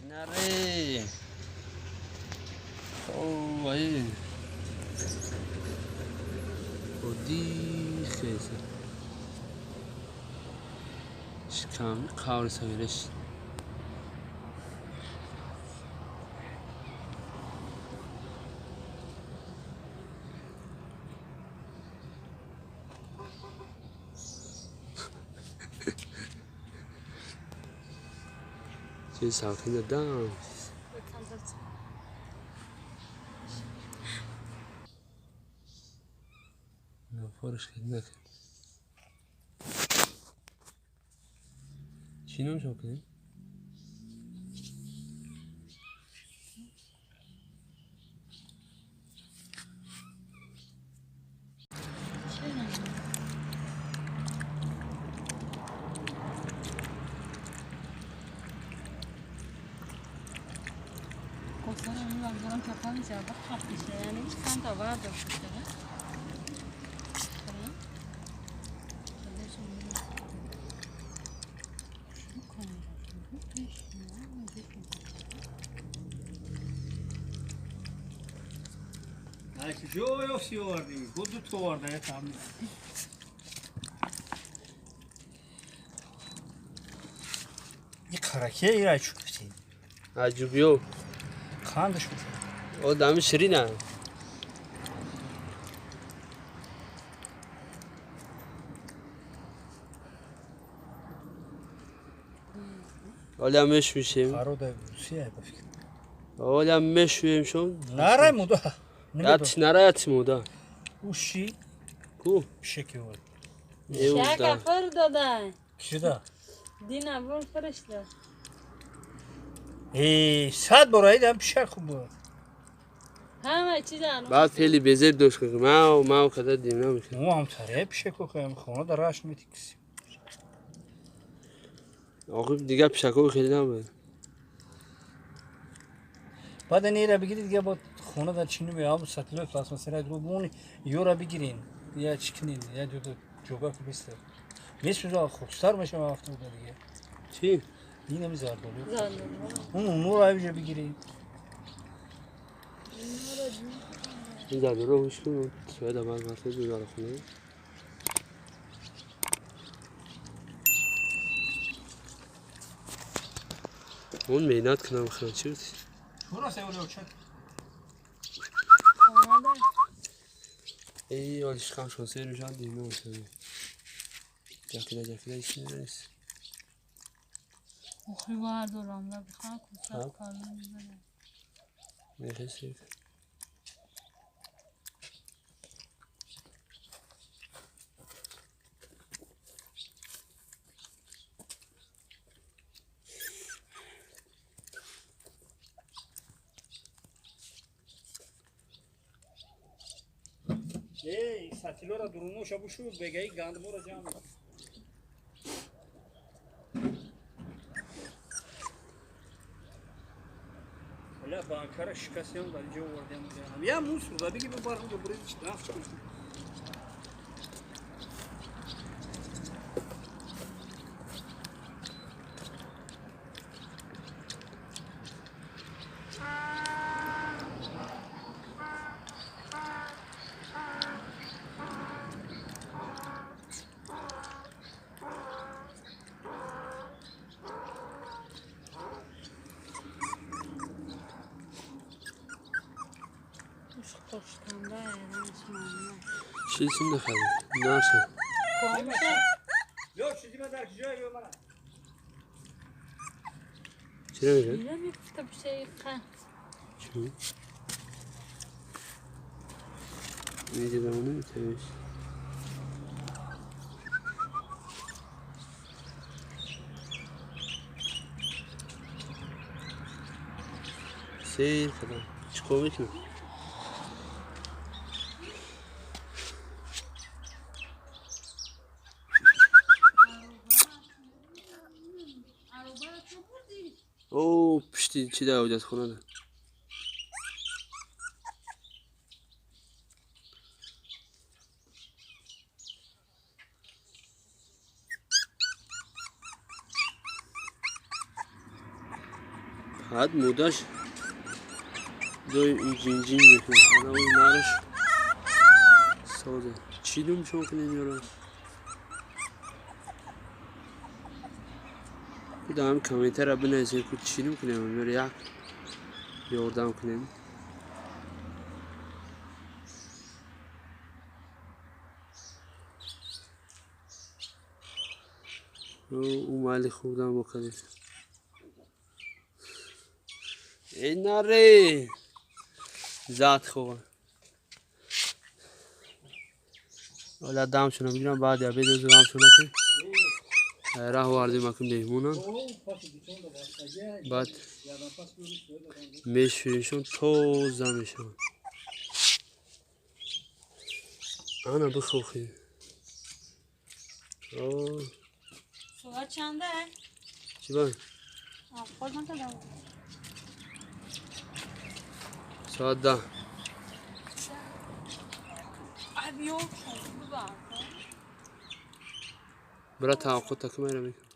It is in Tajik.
Наре. О, вай. Оди хеса. Шикам қаври савиреш. 这少听得到。چی نمیشه کنیم؟ عجوبیو خاندش او دم شیرینه. حالا میشویم. حالا میشویم شون. نره مودا. یاد نره یاد مودا. اوشی. کو؟ شکی بود. شکا فر داده. کی دا؟ دینا بون فرش دا. ای صد برای دم پیش خوب بود. همه چیز بعد خیلی بزرگ دوش کنم. ما کده دیم نمیشه. مو هم تره پیش کو خیم خونه در راش میتیکسی. آقا دیگه پیشکو خیلی نبود. بعد نیره بگیرید دیگه با خونه در چینی می آب سطل پلاسما سرای رو بونی یورا بگیرین یا چکنین یا دو جوگا کو بیست. میسوزا خوشتر میشه وقتی بود دیگه. چی؟ اینم زردآلو. اون نور ایجا بگیری. این زردآلو هوش کن. شاید بعد وقتی دوزار خونه. اون مینات کنم خیلی چی بود؟ چورا سه چه؟ ای آلیش خام شون سیر میشن دیمه واسه. جاکیده جاکیده ایش نیست. آخه وارد راملا بخواه کوچک کارم می‌بره. می‌خواستی؟ ای ساتیلورا درونو شبوشو بگی گاندمورا جام. لا بانکara şikasyon da جو وردم یا موسو da بگی ببرم دو برید نفت. چیزی نخرید نرسه. چرا میگه؟ چی؟ میگه بمونه میتونیش. سیر کردم. چیکار میکنم؟ او پشتی چی در اوجت خونه ده. Ҳад мудаш доим ҷинҷин мекунад. Ана ӯ нараш созе. Чӣ думшон кунем ёро? Ку комментария бинависем, ку чӣ дум кунем ёро, як ёрдам кунем. Ӯ майли хурдан бокадем. Эй наре! Зад хова. Ола дамшона бигирам, баъди обед озу ғамшона ки раҳ вардем акун меҳмонам. Баъд мешӯемшон, тоза мешаванд. Ана бихохӣ. Соат чанда? Чӣ ба? خود نکردم. Соат 10. Абиё. Бира таваққута ки майра мекунам.